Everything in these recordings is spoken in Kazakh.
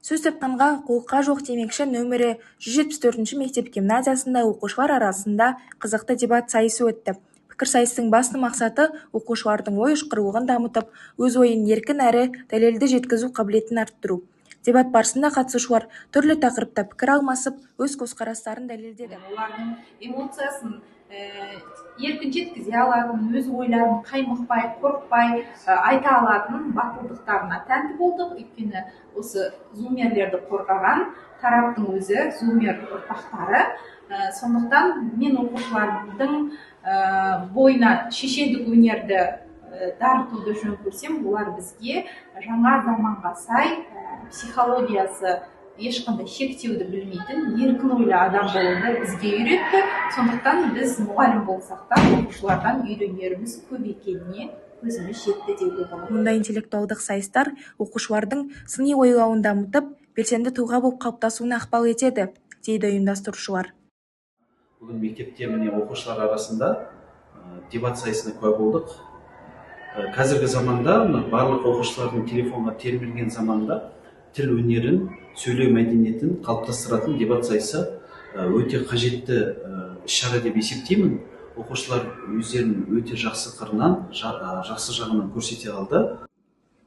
Сөз тапқанға қолқа жоқ демекші, нөмірі 174 мектеп гимназиясында оқушылар арасында қызықты дебат сайысы өтті. Пікірсайыстың басты мақсаты оқушылардың ой ұшқырлығын дамытып, өз ойын еркін әрі дәлелді жеткізу қабілетін арттыру. Дебат барысында қатысушылар түрлі тақырыпта пікір алмасып, өз көзқарастарын дәлелдеді. Олардың эмоциясын еркін жеткізе алатын, өз ойларын қаймықпай, қорықпай айта алатын батылдықтарына тәнті болдық. Өйткені осы зумерлерді қорғаған тараптың өзі зумер ұрпақтары. Сондықтан мен оқушылардың бойына шешендік өнерді дарытуды жөн көрсем, олар бізге жаңа заманға сай психологиясы ешқандай шектеуді білмейтін еркін ойлы адам болуды бізге үйретті. Сондықтан біз мұғалім болсақ та, оқушылардан үйренеріміз көп екеніне көзіміз жетті деуге болады. Мұндай интеллектуалдық сайыстар оқушылардың сыни ойлауын дамытып, белсенді тұлға болып қалыптасуына ықпал етеді, дейді ұйымдастырушылар. Бүгін мектепте міне оқушылар арасында дебат сайысына куә болдық. Қазіргі заманда мына барлық оқушылардың телефонға термелген заманда тіл өнерін, сөйлеу мәдениетін қалыптастыратын дебат сайысы өте қажетті іс-шара деп есептеймін. Оқушылар өздерін өте жақсы қырынан, жақсы жағынан көрсете алды.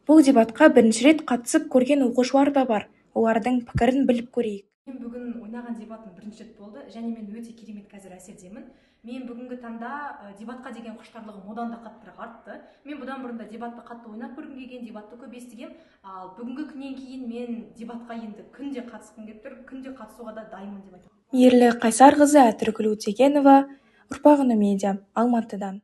Бұл дебатқа бірінші рет қатысып көрген оқушылар да бар. Олардың пікірін біліп көрейік. Мен бүгін ойнаған дебатым бірінші рет болды және мен өте керемет қазір әсердемін. Мен бүгінгі таңда дебатқа деген құштарлығым одан да қаттырақ артты. Мен бұдан бұрын да дебатты қатты ойнап көргім келген, дебатты көп естігем. Ал бүгінгі күннен кейін мен дебатқа енді күнде қатысқым келіп тұр, күнде қатысуға да дайынмын деп айтамын. Мейірлі Қайсарқызы, Әтіргүл Өтегенова, Ұрпақ үні медиа, Алматыдан.